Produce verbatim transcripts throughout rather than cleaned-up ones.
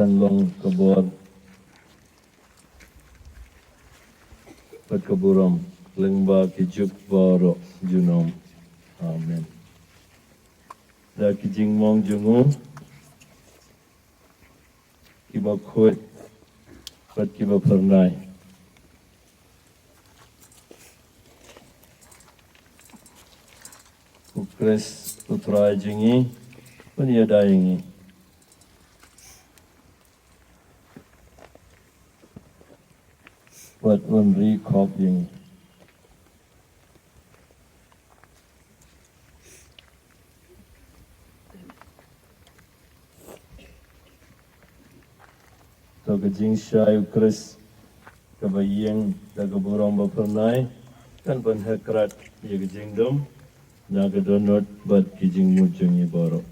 Kan long ka bor bad ka burom lyngba ki juk baroh junom. Amen. Da ki jingmong jong u, kiba khuid bad kiba phyrnai. U Khrist u Trai jong ngi un ïada ïa ngi bad un ri khop ïa ngi. To ka jingshai u Khrist kaba ïeng da ka burom ba phyrnai kan pynheh krad ïa ka jingdum na ka dohnud bad ki jingmut jong ngi baroh.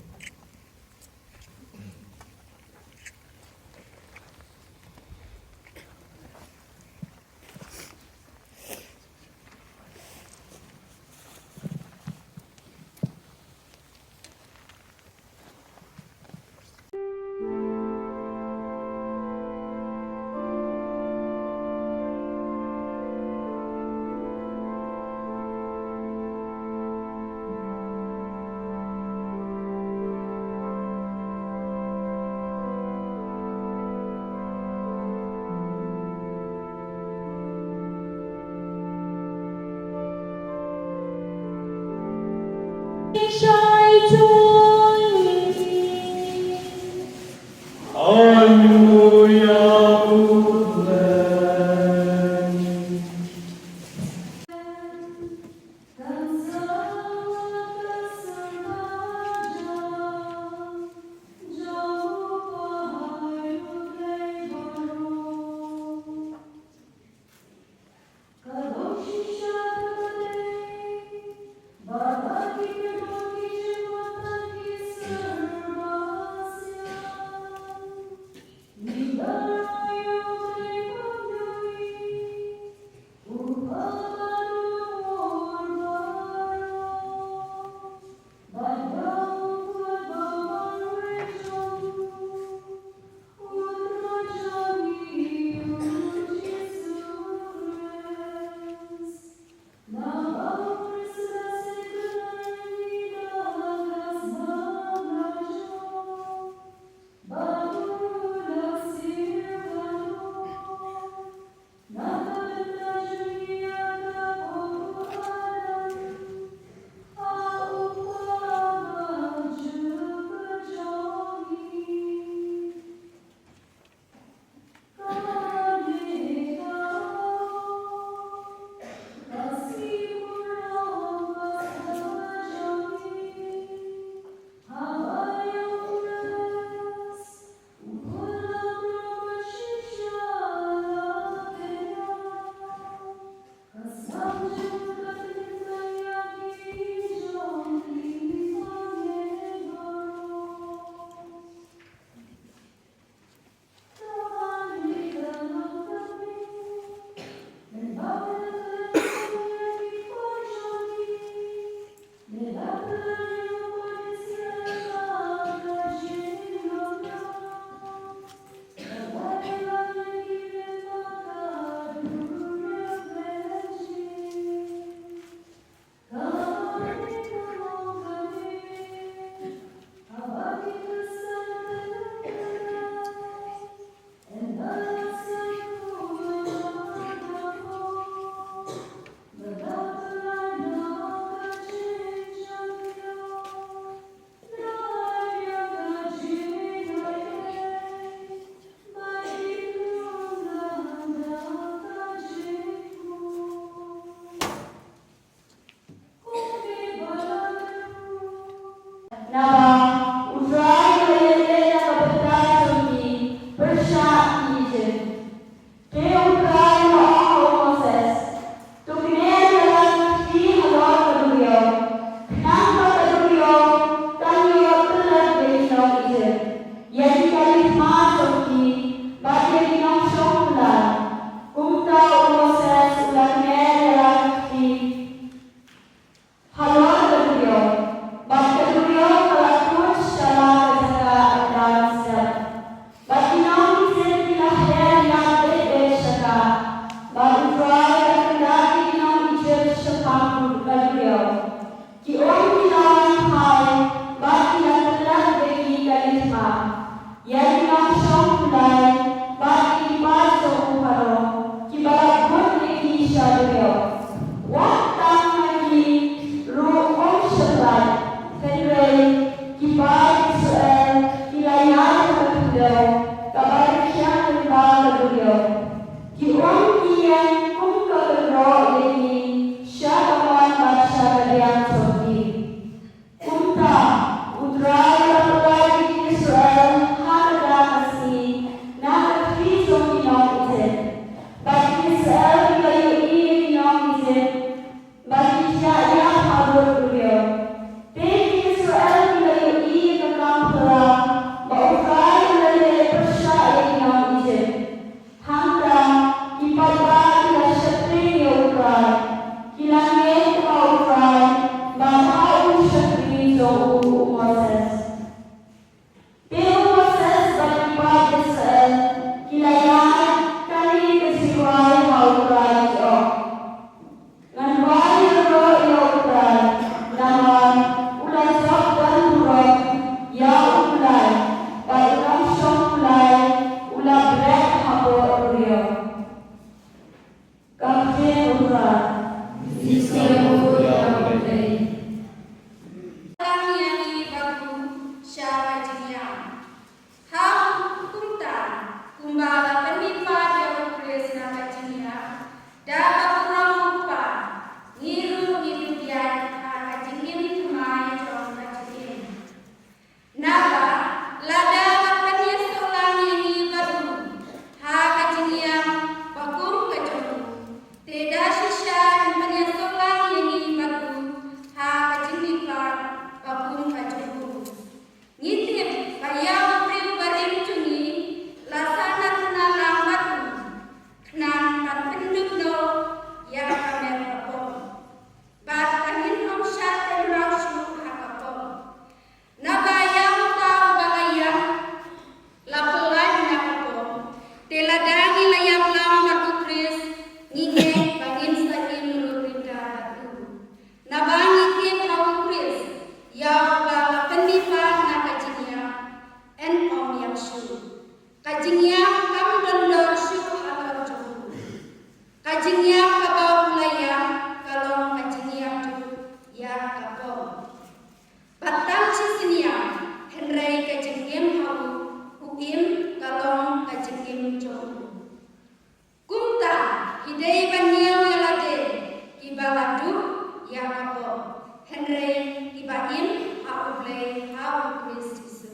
Hynrei kiba im ha U Blei ha U Khrist Jisu.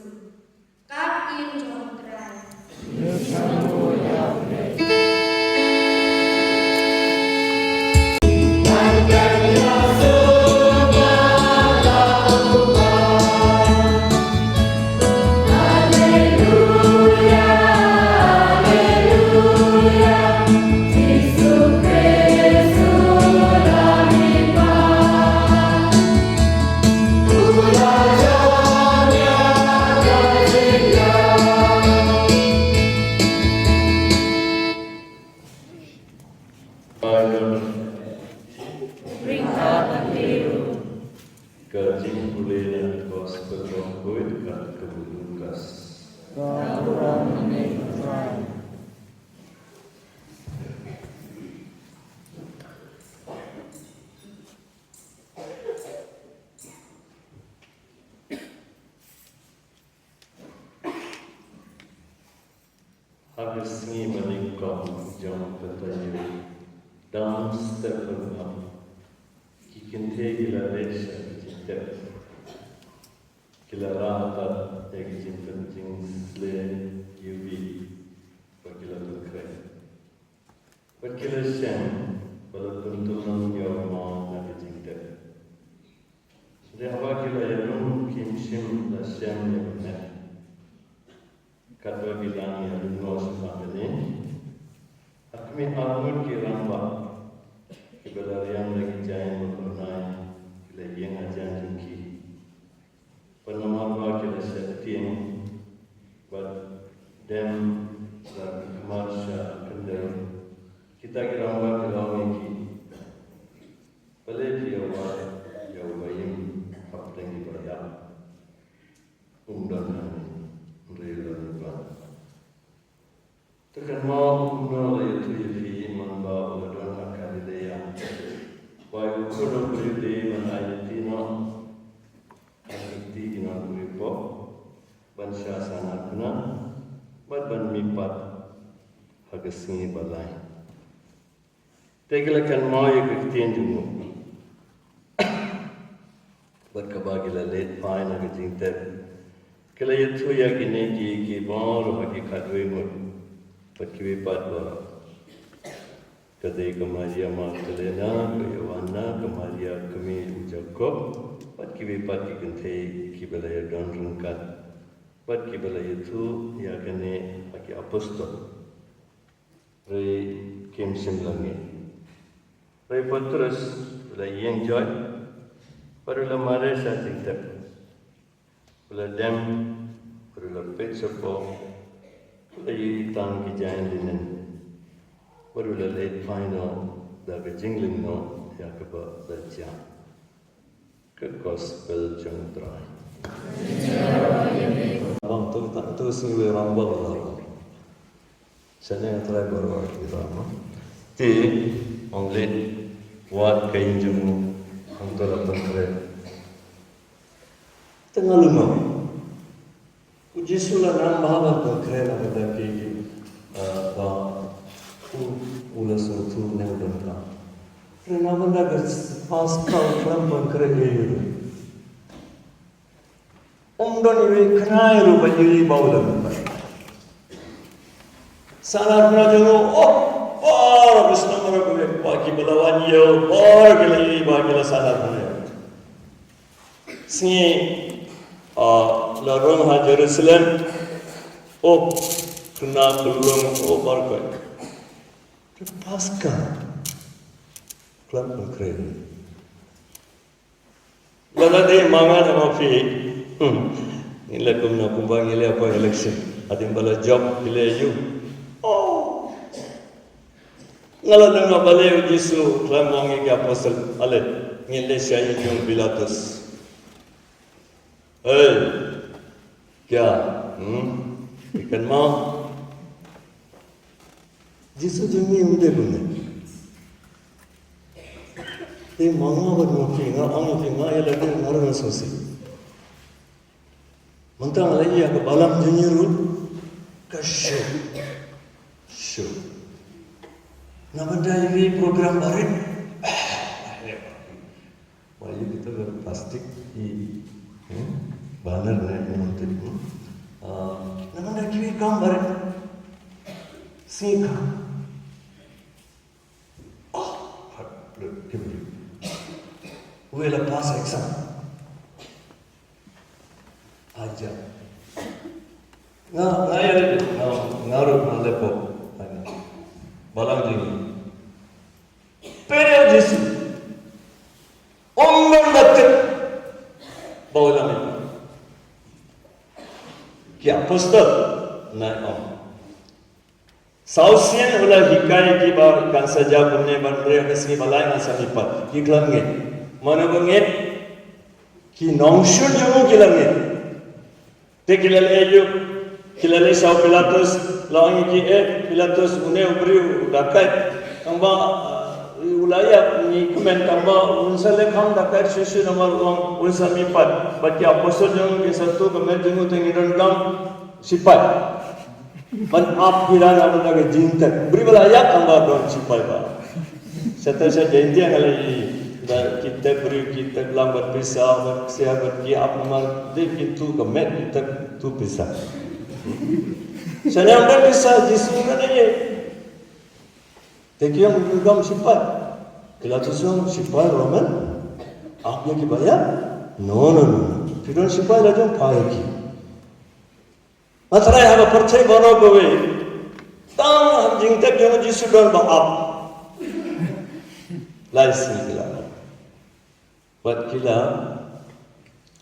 Ka ktien jong U Trai. Ka jingpule na ka Gospel jong u Lukas. Ha ka sngi ba nyngkong jong ka taïew, dang step ba nyngkong, ki kynthei ki la leit sha ka jingtep. Ki la rah pat ïa ka jingpyn jingshlei ïa u bih ba ki la pynkhreh. Bad ki la shem ba la pyntyllong ïa u maw na ka jingtep. Hynrei haba ki la ïalum kim shym la shem ïa ka met. Katba ki dang ïalyngngoh shaphang kane, ha khmih arngut ki rangbah kiba la riang da ki jaiñ ba kordor ki la ïeng hajan jong ki. Bad namar ba ki la sheptieng bad dem da ki khmat sha khyndew, kita ki rangbah ki la ong ïa ki, balei phi ïa wad ïa uba im hapdeng kiba ïap? Um don hangne, hynrei u la leit pat. Te kynmaw kumno la ïathuh ïa phi man ba u la don ha Galilea, ba u khun u briew u dei ban ai lynti noh ha ki kti ki nongkynriewpop, ban shah sahnarphna bad ban mihpat ha ka sngi ba lai. Te ki la kynmaw ïa ka ktien jong u. Bad kaba ki la leit phai na ka jingtep, ki la ïathuh ïa kine ki, ki baroh ha ki khatwei ngut bad kiwei pat baroh. Ka dei ka Maria Magdalena, ka Joanna, ka Maria kmie u Jakob, bad kiwei pat ki kynthei kiba la ïadon ryngkat bad kiba la ïathuh ïa kane ha ki apostol. Hynrei kim shym la ngeit. Hynrei Petrus u la ïeng joit bad u la mareh sha jingtep. U la dem bad u la peit shapoh, u la ïohi tang ki jaiñ linen bad u la leit phai noh da ka jinglyngngoh ïa kaba la jia. Ka Gospel jong u Trai. Bang tu ta tu sing we rang ba la. Shane nga Trai baroh ki rang. Te ong leit wad ka ïing jong u, hangto la pynkhreh. Te nga lyngngoh. U Jisu la nang bha ban pynkhreh na ka bynta ki, eh, ba u, u la sngewthuh ne u donkam. Hynrei na ka bynta ka Paskha u khlem pynkhreh ei ei ruh. Um don iwei i khynnah ruh ba ïohi ba u la leit. Sahnarphna jong u, oh, baroh ki shnong baroh ki, ba kiba la wan ïa u, baroh ki la ïohi ba ki la sahnarphna ïa u. Sngi, ah, la rung ha Jerusalem. Oh, khynnah khyllung, oh, baroh. Te Paskha khlem pynkhreh. Lada dei ma nga ne ma phi, hmm, ngi leh kumno, kumba ngi leh hapoh election. Hadien ba la jop ngi leh ïa u. Oh. Nga la ong balei u Jisu u khlem ong ïa ki apostol, ale, ngin leit sha ïing jong u Pilatus. Hei. Kya? Hmm? Ikan ma. Jisu jong ngi um dei kumne. Te ma nga bad ma phi, nga ong ïa phi, nga ïa lade nga ruh nga sngewsih. Mynta nga la ïohi ïa ka balang jong ngi ruh ka shu, shu. Na bynta ïa ki program barit. Ba ïa ki Plastik i, hmm? Banner ne, ne, ne. Ah, namar da kiwei kam barit. Sngi kha. Oh, hat, lut, kim, kim. Uei la pass exam. Aja. Nga, nga ïa, nga, nga ruh nga lepo. Balang jong ngi. Pynïaid Jisu. Ym don ba tip ba u la mih. Ki apostol, nai ong. Saw sien u la hikai kiba kan sa jia kumne ban ri ha ka sngi ba lai ngan sa mih pat. Ki khlem ngeit. Mano ba ngeit? Ki nongshun jong u ki la ngeit. Te ki la leit aïu? Ki la leit sha u Pilatus, la ong ïa ki, eh Pilatus, une u briew u dakait. Tangba, uh, u la ïap, ngi kmen tangba un sa leh khang dakait shuh shuh namar u ong un sa mih pat. Bad ki apostol jong u kin sa tuh ka met jong u, te ngi donkam sipai ban ap ïa u namar ka jingtep. Briew ba la ïap tangba don sipai ba. Sha te sha Jaintia nga la ïohi ba ki tep briew, ki tep lang bad pisa, bad ksiar, bad ki ap namar dei kin tuh ka met, ki tep tuh pisa. Shane ym don pisa, Jisu u don ïa. Te ki ong u donkam sipai. Pilatus u ong sipai Roman ap ïa kiba ïap? No, no, no. Phi don sipai la jong, phah ïa ki. Nga tharai haba pyrthei baroh kawei, tang ha jingtep jong u Jisu don ba ap. Lai sngi ki la ap. Bad ki la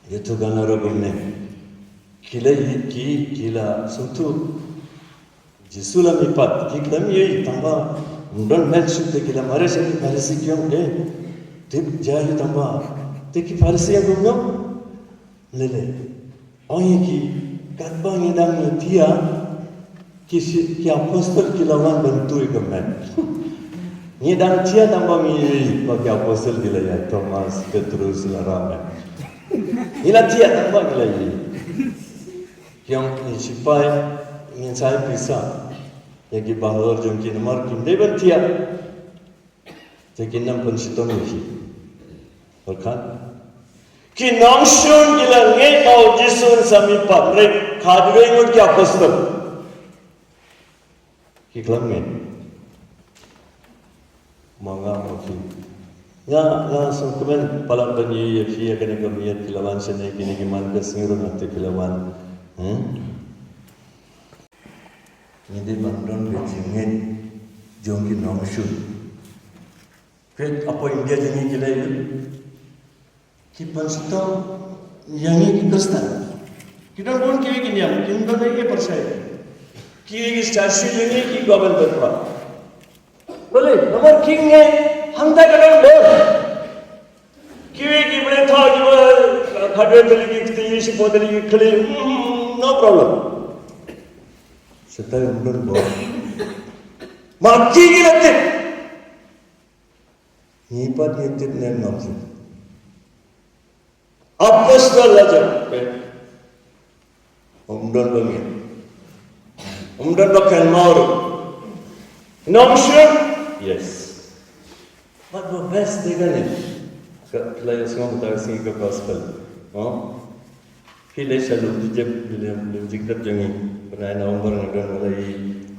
ïathuh ka naro kumne. Ki la ï-, ki, ki la sngewthuh Jisu la mih pat, ki khlem ïohi tangba ym don met shuh, te ki la mareh sha ki Pharisi, ki ong, eh, tip jia hi tangba. Te ki Pharisi ïa kumno? Lei lei. Ong ïa ki, katba ngi dang ïathiah, ki shi-, ki apostol ki la wan ban tuh ïa ka met. Ngi dang thiah tangba ngi ïohi ba ki apostol ki la ïaid, Thomas, Petrus, la rah met. Ngi la thiah tangba ngi la ïohi. Ki ong, ngi sipai, ngin sa ai pisa ïa ki bahalor jong ki namar kim dei ban thiah. Te kin nang pynshitom ïa ki. Pyrkhat. Ki nongshun ki la ngeit ba u Jisu un sa mih pat, hynrei khatwei ngut ki apostol ki khlem ngeit. Ma nga ma phi. Nga, nga sngewkmen palat ban ïohi ïa phi ïa kane ka miet, phi la wan shane kine ki man ka sngi ruh nga tip phi la wan. Hmm? Ngi dei ban don ka jingngeit jong ki nongshun. Peit hapoh India jong ngi ki la ïohi. Ki pynshitom ïa ngi ki Khristan. Ki don bun kiwei ki niam, kim don ei ei pyrshah. Kiwei ki sha shu jong ngi ki government bankrupt. Balei, namar ki ngeit hangta ka don bor. Kiwei ki briew thaw kiba, uh, khatwei tylli ki kti, shiphew tylli ki khlieh, mm, no problem. Shisha ym don bor. Ma ki ki la tip. Ngi pat ngi tip ne ngam tip. Apostol la jong, peit. Ym don ba ngeit. Ym don ba kynmaw ruh. Nongshun? Yes. Bad ba best dei kane. Ka, phi la ïohsngew mynta ka sngi ka gospel. Mo? Phi leit sha lum jingtep, lum, lum jingtep jong ngi. Bnai November nga don ba la ïohi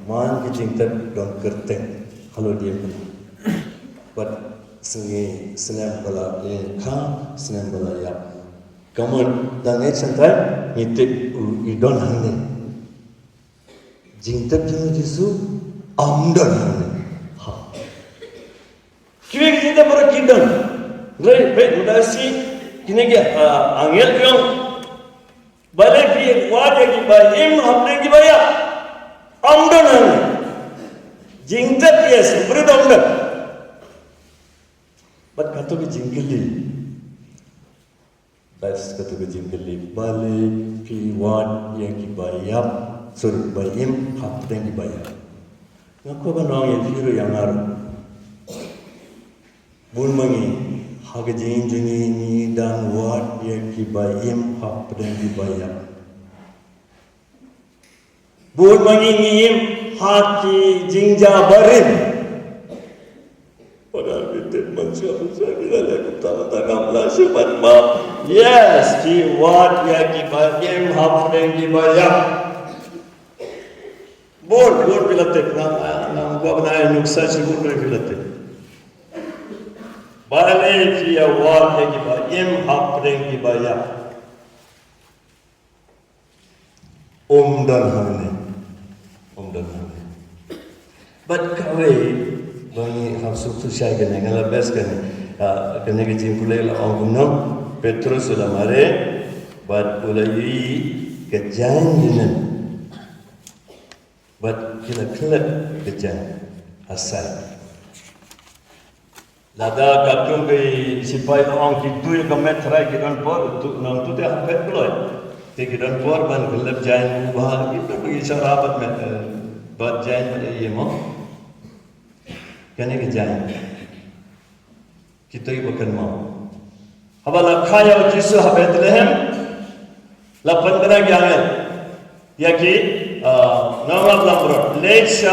man ki jingtep don kyrteng. Halor dei kane. Bad sngi, snem ba la, eh, kha, snem ba la ïap. Ka mut da ngeit shynrang, ngi tip u, i don hangne. Jingtep jong u Jisu, ym don hangne. Ha. Kiwei ki jingtep baroh ki don. Hynrei, peit, mynta shi, kine ki, ah, angel ki ong. Balei phi wad ïa kiba im hapdeng kiba ïap. Ym don hangne. Jingtep, yes, briew ym don. Bad kato ka jingkylli. Bas kato ka jingkylli, balei phi wad ïa kiba ïap, sorry, ba im hapdeng kiba ïap. Nga kwah ban ong ïa phi ruh ïa nga ruh. Bun ma ngi, ha ka jingim jong ngi ngi dang wad ïa kiba im hapdeng kiba ïap. Bun ma ngi ngi im ha ki jingjia barim. Pada bitit man shuwa shuwa ki la leh kumta, kumta ngam lah shuh ban map. Yes, ki wad ïa kiba im hapdeng kiba ïap. Bun, bun phi la tip, ngam, ngam kwah ban ai nuksa shibun, bun phi la tip. Balei phi ïa wad ïa kiba im hapdeng kiba ïap. Um don hangne. Um don hangne. Bad kawei ba ngi hap sngewthuh shai kane, nga la best kane. Ah, kane ka jingpule la ong kumno. Petrus u la mareh bad u la ïohi ka jaiñ linen. Bad ki la khlep ka jaiñ ha sait. Lada katkum ki sipai la ong ki tu ïa ka met trai ki don por, tu nang tu te ha pet kloi. Te ki don por ban khlep jaiñ u ba ki tu ki shara bad met, eh, bad jaiñ bad ïa mo. Kane ka jaiñ. Kita ki ba kynmaw. Haba la kha ïa u Jisu ha Bethlehem, la pynbna ïa ki angel. Ïa ki, ah, nongap langbrot. Leit sha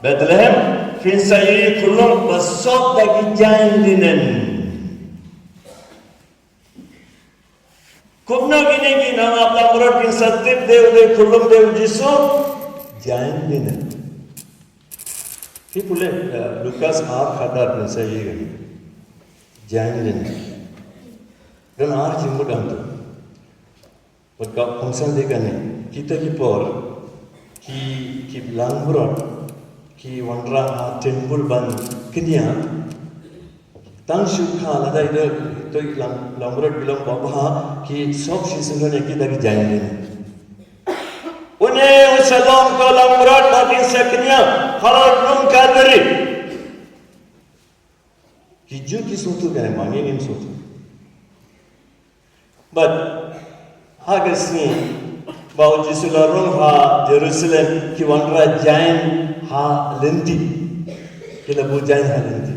Bethlehem, phin sa ïohi khunlung ba sop da ki jaiñ linen. Kumno kine ki nongap langbrot kin sa tip de u dei khunlung de u Jisu? Jaiñ linen. Phi pule, eh, Lukas ar khadar phin sa ïohi kane. Jaiñ linen. Don ar jingmut hangto. Bad ka kongsan de kane. Kita ki por ki, ki langbrot ki wanrah ha temple ban kñia. Tang shu kha lada i dei to i lang, langbrot ki long ba bha ki sop shi sngewbha ïa ki da ki jaiñ linen. Une u sa long ko langbrot ba kin sa kñia halor nong Kalbari. Ki Jiw ki sngewthuh kane, ma ngi ngim sngewthuh. Bad ha ka sngi ba u Jisu la rung ha Jerusalem, ki wanrah jaiñ ha lynti. Ki la buh jaiñ ha lynti.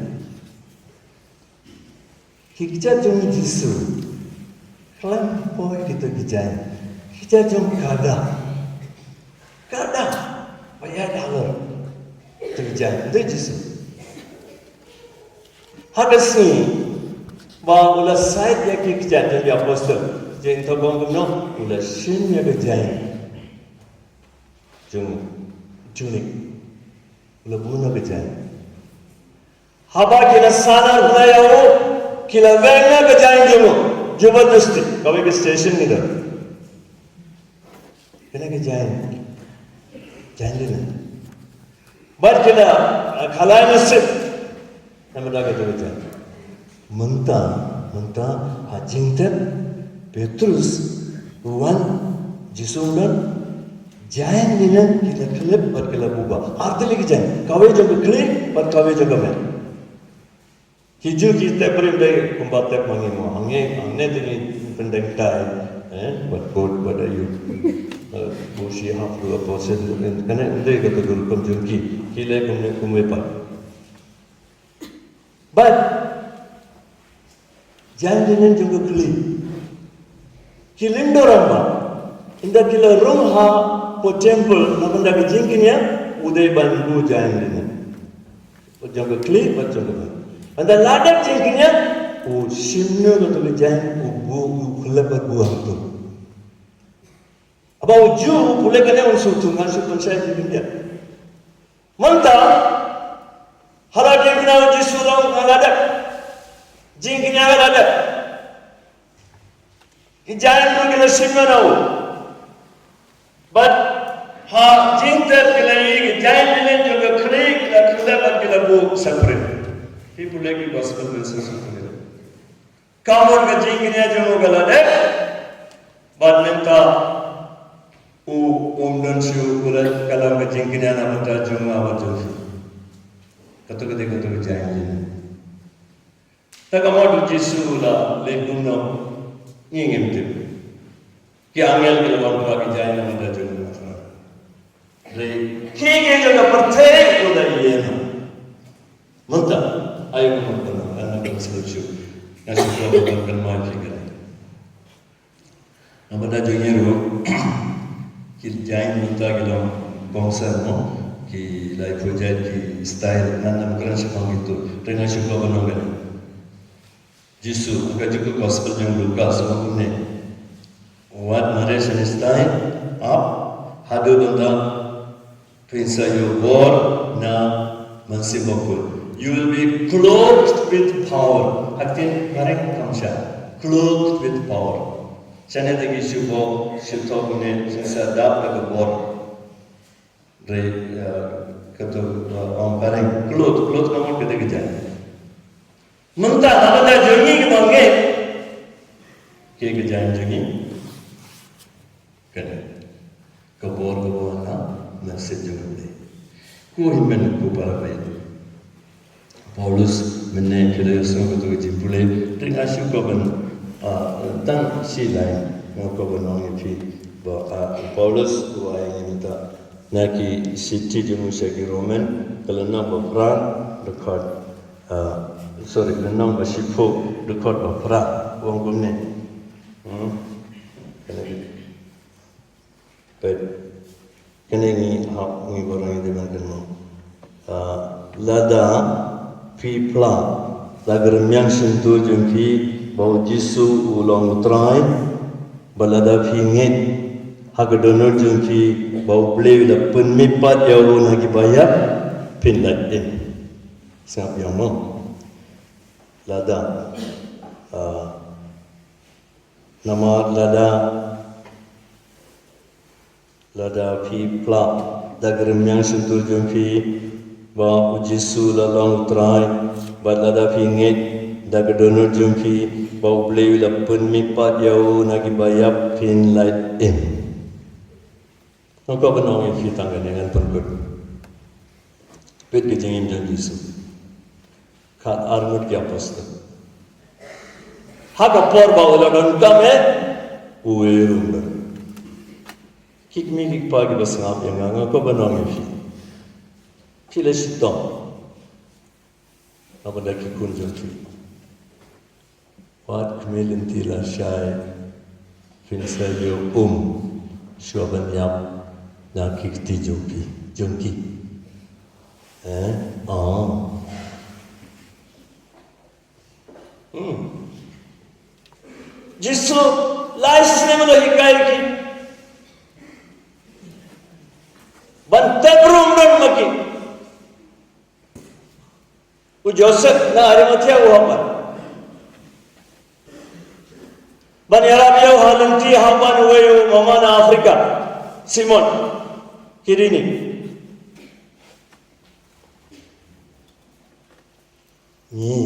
Ki kjat jong u Jisu. Khlem poi kito ki jaiñ. Ki kjat jong kada. Kada. Ba ïaid halor kito ki jaiñ. Ym dei Jisu. Ha ka sngi ba u la sait ïa ki kjat jong ki apostol, jingthoh kumno, u la shim ïa ka jaiñ jong u, tunic. U la buh noh ka jaiñ. Haba ki la sahnarphna ïa u, ki la weng noh ka jaiñ jong u. Jabardasti, kawei ka station ngi don. Kane ka jaiñ, jaiñ linen. Bad ki la, ah, khalai nasib. Namar da ka jaiñ. Mynta, mynta ha jingtep Petrus u wan, Jisu u don, jaiñ linen ki la khlep bad ki la buh ba. Ar tylli ki jaiñ, kawei jong ka khlieh bad kawei jong ka met. Ki Jiw ki tep briew dei kumba tep ma ngi mo. Hangne, hangne te ngi pyndeng tai, eh, bad kot, bad aïu. Eh, buh shi half, buh apple, kane ym dei kato ka rukom jong ki. Ki leh kumne kumwei pat. Bad jaiñ linen jong ka khlieh. Ki lyngdoh rangbah. Ynda ki la rung hapoh temple, na bynta ka jingkñia, u dei ban buh jaiñ linen. Bad jong ka khlieh, bad jong ka met. Ynda la dep jingkñia, u shim noh kato ka jaiñ, u buh, u khlep bad buh hangto. Haba u Jiw u pule kane un sngewthuh, nga shu pynshai jingkñia. Mynta, ha la dep kñia u Jisu long ha la dep. Jingkñia ha la dep. Ki jaiñ ruh ki la shim noh na u. Bad ha jingtep ki la ïohi ki jaiñ linen jong ka khlieh ki la khlep bad ki la buh separate. Phi pule ki gospel verses pule. Ka mut ka jingkñia jong u ka la dep. Bad mynta u um don shuh, u la, ka long ka jingkñia na bynta jong nga bad jong phi. Kato ka dei kato ka jaiñ linen. Te ka mut u Jisu u la leh kumno, ngi ngim tip. Ki angel ki la wan phah ki jaiñ na bynta jong u. Dei ki, ki jong ka pyrthei u la ïeng. Mynta, ai u mynta, kan na kan selu shu. Nga shu kwah ban kynmaw ïa phi kane. Na bynta jong ngi ruh, ki jaiñ mynta ki long kongsan mo. Ki lai phew jait ki style, ngan ym kren shaphang kito. Te nga shu kwah ban ong kane. Jisu, ha ka juh ka gospel jong u Lukas, u ong kumne. Wat mareh shane style, ap, haduh ban da phin sa ïoh bor na Mynsiem Bakhuid. You will be clothed with power. Ha ka ktien phareng kam shah. Clothed with power. Shane te ki shu bok, shu thoh kumne, shu sa dap da ka bor. Re, eh, kato, eh, ong phareng, cloth, cloth ka mut kata ka jaiñ. Mynta, haba ïa jong ngi kiba ngeit, ki ka jaiñ jong ngi. Kane, ka bor kaba wan na mynsiem jong U Blei. Ko hynmen ko para baieit. Paulus, mynne ki la ïohsngew kato ka jingpule, te nga shu kwah ban, ah, tang shi lain, nga kwah ban ong ïa phi ba, ah, Paulus u ai ïa ngi mynta na ki shithi jong u sha ki Roman, ka lynnong ba phra, dkhot, ah, sorry, lynnong ba shiphew, dkhot ba phra, u ong kumne. Hmm? Kane Peit, kane ngi hap, ngi baroh ngi dei ban kynmaw. Ah, lada phi phla da ka rmiang shyntur jong phi ba U Jisu u long U Trai, bad lada phi ngeit ha ka dohnud jong phi ba U Blei u la pynmih pat ïa u na ki baïap, phin lait im. Sngap ïa mo. Lada, ah, Namar lada, lada phi phla da ka rmiang shyntur jong phi ba U Jisu la long U Trai, bad lada phi ngeit da ka dohnud jong phi ba U Blei u la pynmih pat ïa u na ki baïap, phin lait im. Nga kwah ban ong ïa phi tang kane, ngan pynkut. Peit ka jingim jong Jisu. Khatar ngut ki apostol. Ha ka por ba u la donkam eh, uwei ruh um don. Ki kmie ki kpa kiba sngap ïa nga, nga kwah ban ong ïa phi. Phi la shitom. Namar da ki khun jong phi. Wat khmih lynti lashai, phin sa ïoh um shuwa ban ïap na ki kti jong phi, jong ki. Eh? Ah. Hmm. Jisu lai snem u la hikai ki. Ban tep ruh um don ma ki. U Joseph na Arimathea u hap ban, ban ïarap ïa u ha lynti, hap ban uwei u mama na Africa, Simon Kirini. Ngi,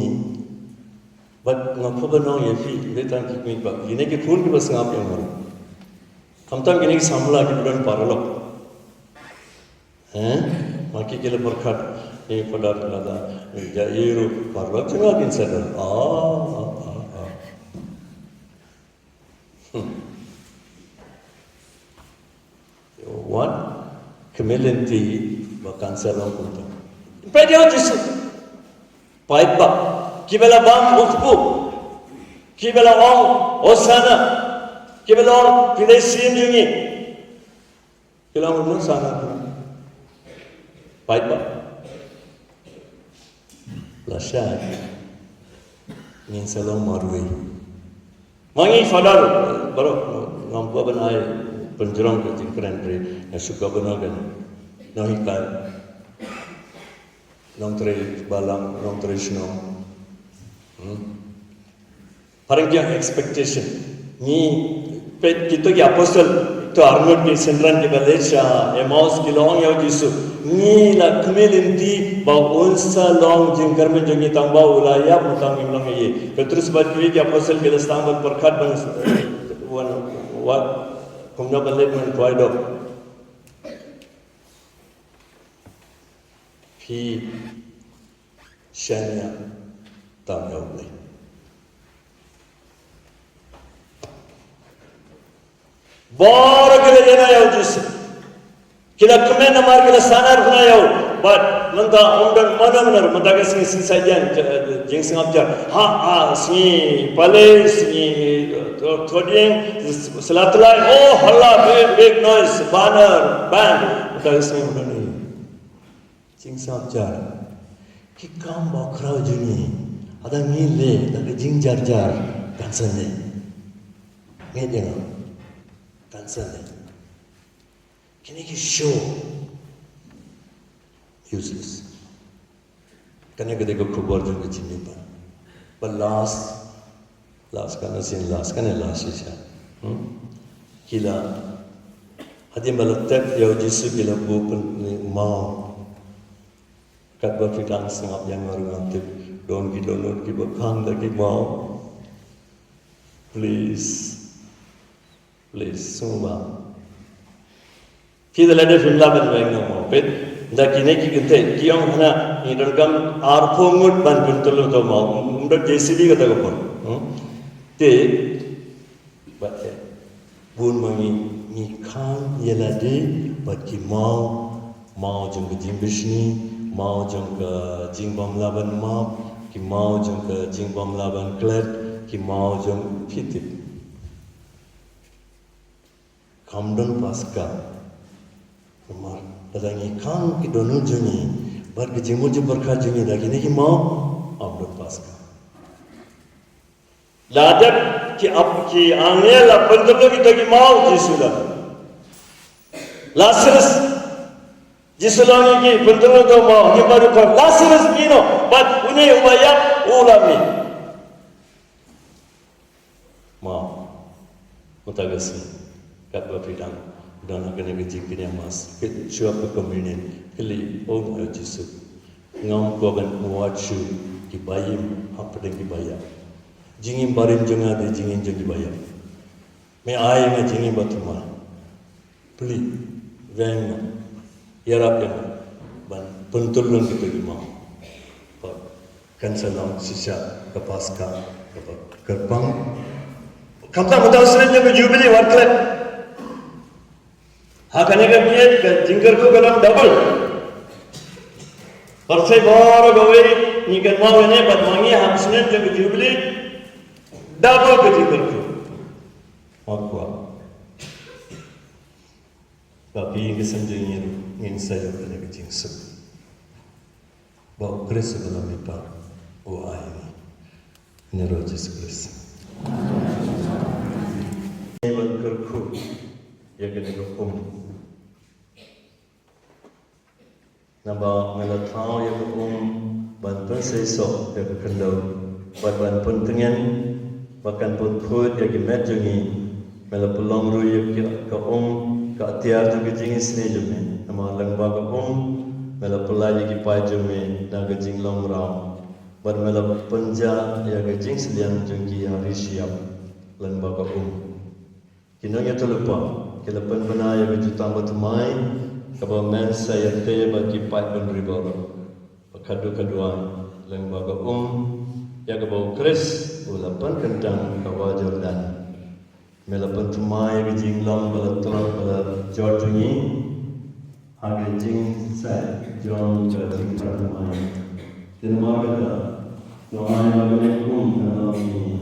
bad nga kwah ban ong ïa phi, bad tang ki kmie ki kpa, kine ki khun kiba sngap ïa nga. Khamtam kine ki samla kiba don paralok. Eh? Ma ki ki la pyrkhat, eh, Father, lada, eh, ïa i ruh paralok jong nga kin sa don. Ah, ah, ah, ah. Hmm. Wan, khmih lynti ba kan sa long kumta. Peit ïa u Jisu. Paidbah. Kiba la bam u kpu. Kiba la ong, Hosana. Kiba la ong, phi dei Siem jong ngi. Phi la ong kumno sa nga phi? Paidbah. Lashai. Ngin sa long marwei. Ma ngi Father, baroh, ngam kwah ban ai pynjrong ka jingkren re, nga shu kwah ban ong kane. Nonghikai. Nongtrei balang, nongtrei shnong. Hmm. Phareng ki ong expectation. Ngi, peit kito ki apostol, to arngut ki synran kiba leit sha Emmaus ki la ong ïa u Jisu. Ngi la khmih lynti ba un sa long jingkyrmen jong ngi tang ba u la ïap, mynta ngim long ïa. Petrus bad kiwei ki apostol ki la sdang ban pyrkhat ban, wan, wat, kumno ban leit ban khwai doh. Phi shaniah tam ïa U Blei. Baroh ki la ïa na ïa u Jisu. Ki la kmen namar ki la sahnarphna ïa u. Bad mynta ym don mano mano, mynta ka sngi sngi Saitjaiñ, jingsngap jar. Ha, ha, sngi Palei, sngi, eh, Thohdieng, Sla Tyllai, oh, halla, big, big noise, banner, band. Mynta ka sngi ym don. Jingsngap jar. Ki kam bakhraw jong ngi, lada ngi leh da ka jingjarjar, kan sa leh. Ngi ïa nga, kan sa leh. Kine ki show, useless. Kane ka dei ka khubor jong ka jingim ba. Ba last, last kane sien last, kane last shisha. Hmm? Ki la, hadien ba la tep ïa u Jisu ki la buh pynmaw. Katba phi dang sngap ïa nga ruh ngam tip. Don ki dohnud kiba khang da ki maw. Please. Please, sngewbha. Phi da lade phim lah ban weng noh maw. Peit, da kine ki kynthei, ki ong hana, ngi donkam arphew ngut ban pyntyllun to maw. Ym dei J C B kata ka por. Hmm? Te, bad te. Bun ma ngi, ngi khang ïa lade, bad ki maw, maw jong ka jingbishni, maw jong ka jingbym lah ban map, ki maw jong ka jingbym lah ban klet, ki maw jong phi tip. Kam don Paska. Namar, lada ngi khang ki dohnud jong ngi, bad ki jingmut jingpyrkhat jong ngi, da kine ki maw, kam don Paska. La dep ki ap, ki angel la pyntyllun kita ki maw, Jisu la. Lazarus, Jisu la ong ïa ki, pyntyllun to maw, ngi ba dei Lazarus, ngi noh, bad une uba ïap, u la mih. Maw. Mynta ka sngi, katba phi dang don ha kane ka jingpynïaid mass, phi shu ap ka communion, kylli, O Jisu, ngam kwah ban wad shuh ki baïm hapdeng ki baïap. Jingim barim jong nga dei jingim jong ki baïap. Me ai ïa nga jingim bathymmai. Plie, weng noh, ïarap ïa nga ban pyntyllun kita ki maw. Bad kan sa long shisha ka Paska kaba kyrpang. Khamtam mynta u snem jong ka Jubili, wat klet. Ha kane ka miet ka jingkyrkhu ka long double. Pyrthei baroh kawei ngi kynmaw ïa kane, bad ma ngi ha u snem jong ka Jubili, double ka jingkyrkhu. Nga kwah ba phi, ïing ki sem jong ngi ruh, ngin sa ïoh kane ka jingsuk. Ba u Khrist uba la mihpat u ai ïa ngi. Ha ïing u Jisu Khrist. Ngi ban kyrkhu ïa kane ka um. Naba me la thaw ïa ka um ban pynseisoh ïa ka khyndew, bad ban pyntngen ba kan pynkhuid ïa ki met jong ngi. Me la pynlong ruh ïa ka um ka atiar jong ka jingisynei jong me. Namar lyngba ka um me la pyllait ïa ki paid jong me na ka jinglong mraw, bad me la pynjah ïa ka jingsliang jong ki ha ri shyiap lyngba ka um. Ki nongïathuhlypa ki la pynbna ïa ka jutang bathymmai kaba men sa ïathie bad ki paid bynriew baroh, ba khadduh ka duwai lyngba ka um ïa kaba u Khrist u la pynkyntang ha ka wah Jordan. Me la pynthymmai ïa ka jinglong ba la tlot ba la jot jong ngi ha ka jingsait jong ka jingpynlong thymmai. Te namar kata, to ai ba kane ka um kan long ïa ngi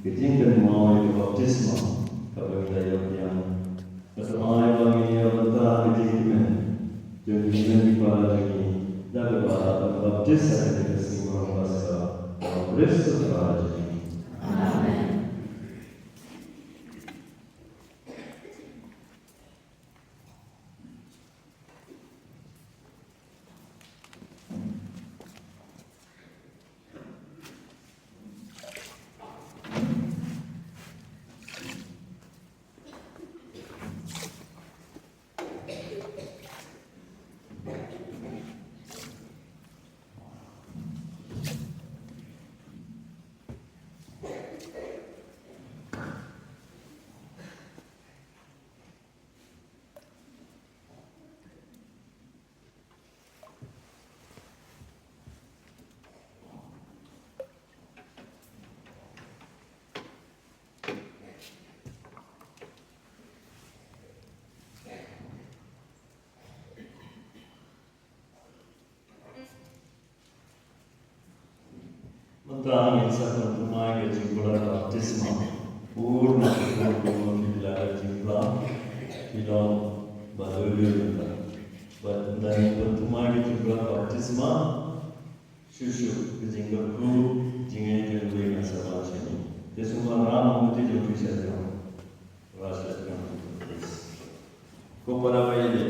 ka jingkynmaw ïa ka baptisma kaba ngi la ïoh biang. Bad to ai ba ngin ïoh bynta ka jingkmen jong ki kmie ki kpa jong ngi da kaba la baptis ha kane ka sngi Paska ha u Khrist u Trai jong ngi. Amen. Mynta ngin sa pynthymmai ka jingkular baptisma. Bun na ka bun bun ki la ka jingkular. Ki long ba dei dei mynta. Bad mynta ngin pynthymmai ka jingkular baptisma. Jingkyrkhu jingïeit jong U Blei kan sa wan sha ngi. Te sngewbha ram ha lynti jong phi sha jong. Ras sha jong phi. Ko para baieit,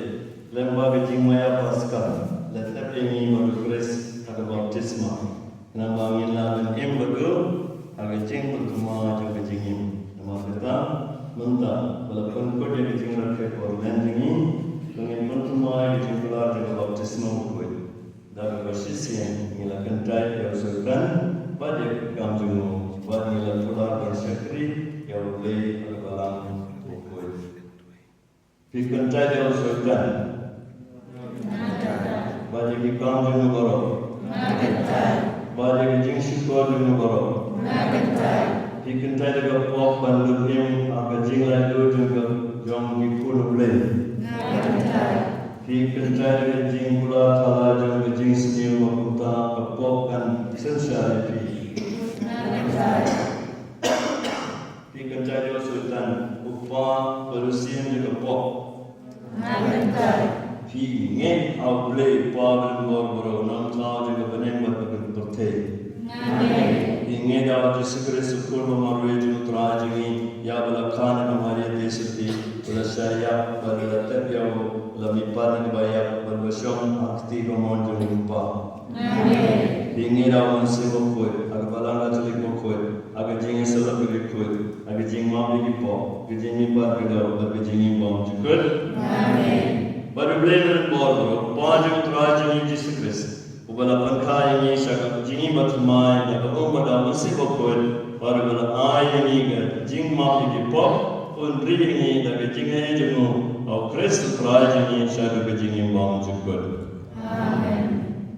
lem ba ka jingmaïa Paskha la tep ïa ngi bad U Khrist ha ka baptisma. Namar ngin lah ban im bad u ha ka jingpynthymmai jong ka jingim. Namar kata mynta ba la pynkut ïa ka jingrakhe por lem jong ngi, to ngin pynthymmai ïa ka jingkular jong ka baptisma bakhuid. Da kaba shisien ngi la kyntait ïa u Soitan bad ïa ki kam jong u, bad ngi la kular ban shakri ïa U Blei ha ka balang bakhuid. Phi kyntait ïa u Soitan bad ïa ki kam jong u baroh, bad ïa ki jingshukor jong u baroh. Phi kyntait ïa ka pop ban lut im ha ka jinglaitluid jong ka, jong ki khun U Blei. Phi kyntait ïa ka jingkular thala jong ka jingsniew ba kumta ka pop kan synshar ïa phi. Phi kyntait ïa u Soitan, u pa bad u syiem jong ka pop. Phi ngeit ha U Blei Kpa ba don bor baroh, u nongthaw jong ka bneng bad ka pyrthei. Phi ngeit ha U Jisu Khrist, u Khun ba marwei jong U Trai jong ngi, ïa ba la kha na ka Maria Theisotti, ba la shah ïap bad ba la tep ïa u, ba la mihpat na kaba ïap bad ba shong ha ka kti kamon jong U Kpa. Phi ngeit ha U Mynsiem Bakhuid, ha ka Balang Katholik bakhuid, ha ka jingïasyllok bakhuid, ha ka jingmap ïa ki pop, ka jingmihpat ka doh bad ka jingim bymjukut. Bad U Blei ba don bor baroh, u Pa jong U Trai jong ngi U Jisu Khrist, uba la pynkha ïa ngi sha ka jingim bathymmai da ka um bad da U Mynsiem Bakhuid, bad uba la ai ïa ngi ka jingmap ïa ki pop, un ri ïa ngi da ka jingaiei jong u, ha U Khrist U Trai jong ngi, sha ka jingim bymjukut. Amen.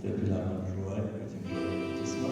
Te phi lah ban rwai ka jingbaptisma.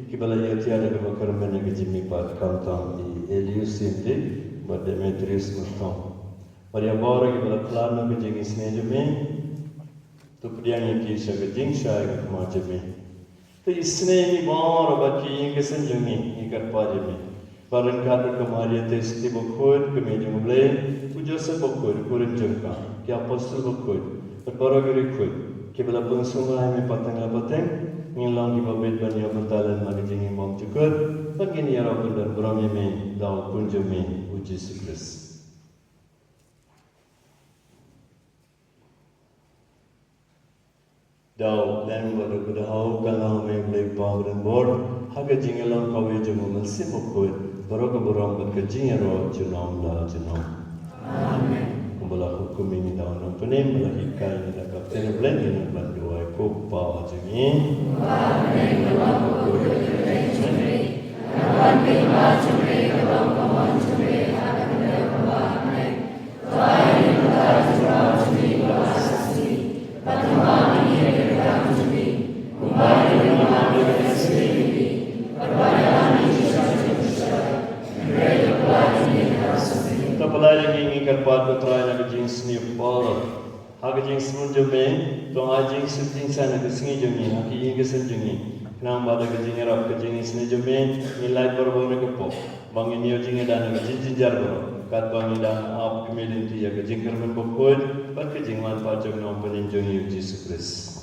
Kiba la ïa tiar da kaba kyrmen ïa ka jingmihpat, khamtam i Eleusis Dik bad Demetrius Myrthong. Bad ïa baroh kiba la khlad na ka jingisynei jong me, to pdiang ïa ki sha ka jingshai ka khmat jong me. To isynei ïa ngi baroh bad ki ïing ki sem jong ngi, ngi kyrpad ïa me. Bad ryngkat bad ka Maria Theisotti bakhuid, ka Mei jong U Blei, u Joseph bakhuid, u kurim jong ka, ki apostol bakhuid, bad baroh ki riewkhuid kiba la pynsngewbha ïa me pateng la pateng, ngin long kiba bit ban ïoh bynta lem ha ka jingim bymjukut, bad ngin ïarap ban don burom ïa me da u Khun jong me, u Jisu Khrist. Da u lem bad u kdew, ka long me U Blei Kpa badonbor, ha ka jingïalong kawei jong u Mynsiem Bakhuid, baroh ka burom bad ka jingïaroh junom la junom. Amen. Kumba la hukum ïa ngi da u Nongpynim, ba la hikai ïa ngi da ka ktien U Blei, ngin ïa ban duwai. Ko Kpa jong ngi. To pyllait ïa ngi, ngi kyrpad ko Trai, na ka jingsniew baroh. Ha ka jingsmur jong me, to ai jingsuk jingsain ha ka sngi jong ngi, ha ki ïing ki sem jong ngi. Khnang ba da ka jingïarap ka jingisynei jong me, ngin lait barabor na ka pop. Ba ngin ïoh jingïada na ka jingjynjar baroh, katba ngi dang ap kmie lynti ïa ka jingkyrmen bakhuid bad ka jingwan pat jong u Nongpynim jong ngi u Jisu Khrist.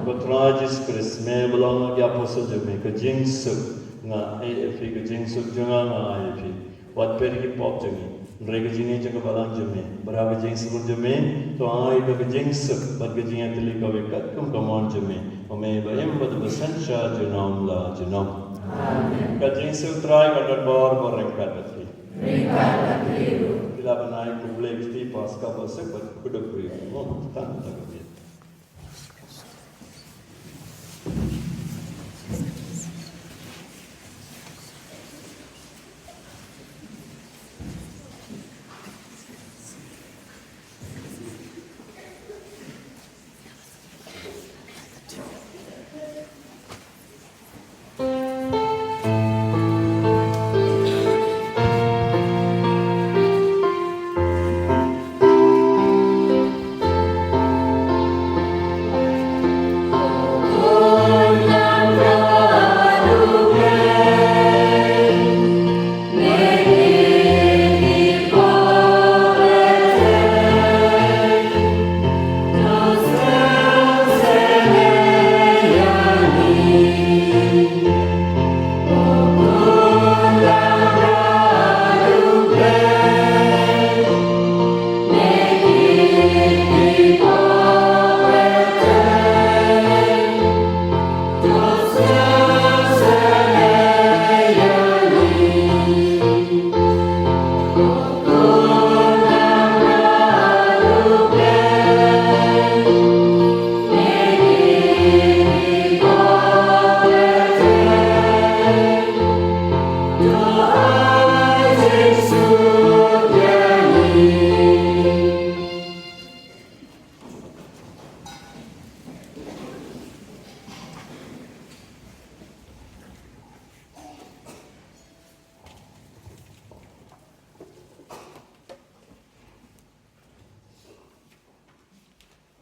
Ko Trai Jisu Khrist, me ba la ong ha ki apostol jong me, ka jingsuk nga ai ïa phi, ka jingsuk jong nga nga ai ïa phi. Wat peit ïa ki pop jong ngi, hynrei ka jingngeit jong ka balang jong me, bad ha ka jingsmur jong me, to ai ïa ka jingsuk bad ka jingïatylli kawei katkum ka mon jong me, U Blei ba im bad ba synshar junom la junom. Amen. Ka jingsuk Trai kan don bor bor ryngkat bad phi. Ryngkat bad phi ruh. Phi lah ban ai khublei ïa ka Paskha basuk bad khublei ïa ka Tang Tang.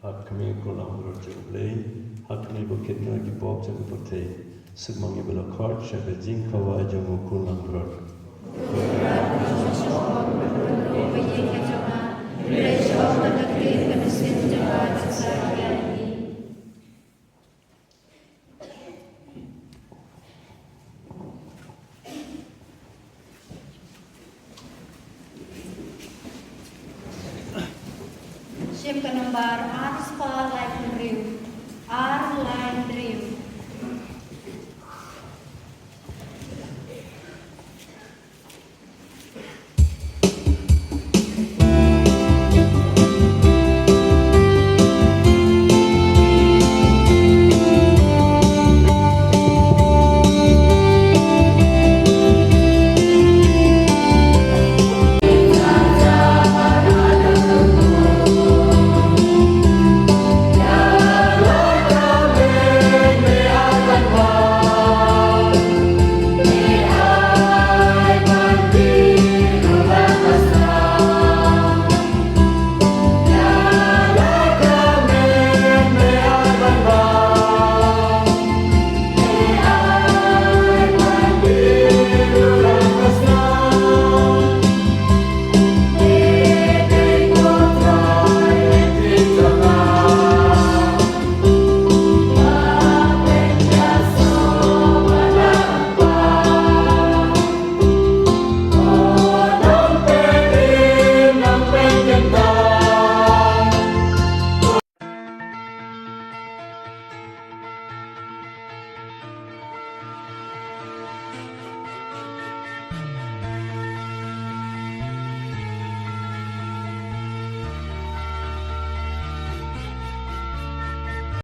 Ha khmih, ko Langbrot jong U Blei, ha khmih ba kit na ki pop jong ka pyrthei, suk ma ngi ba la khot sha ka jingkhawai jong u, ko Langbrot. Shem ka nombar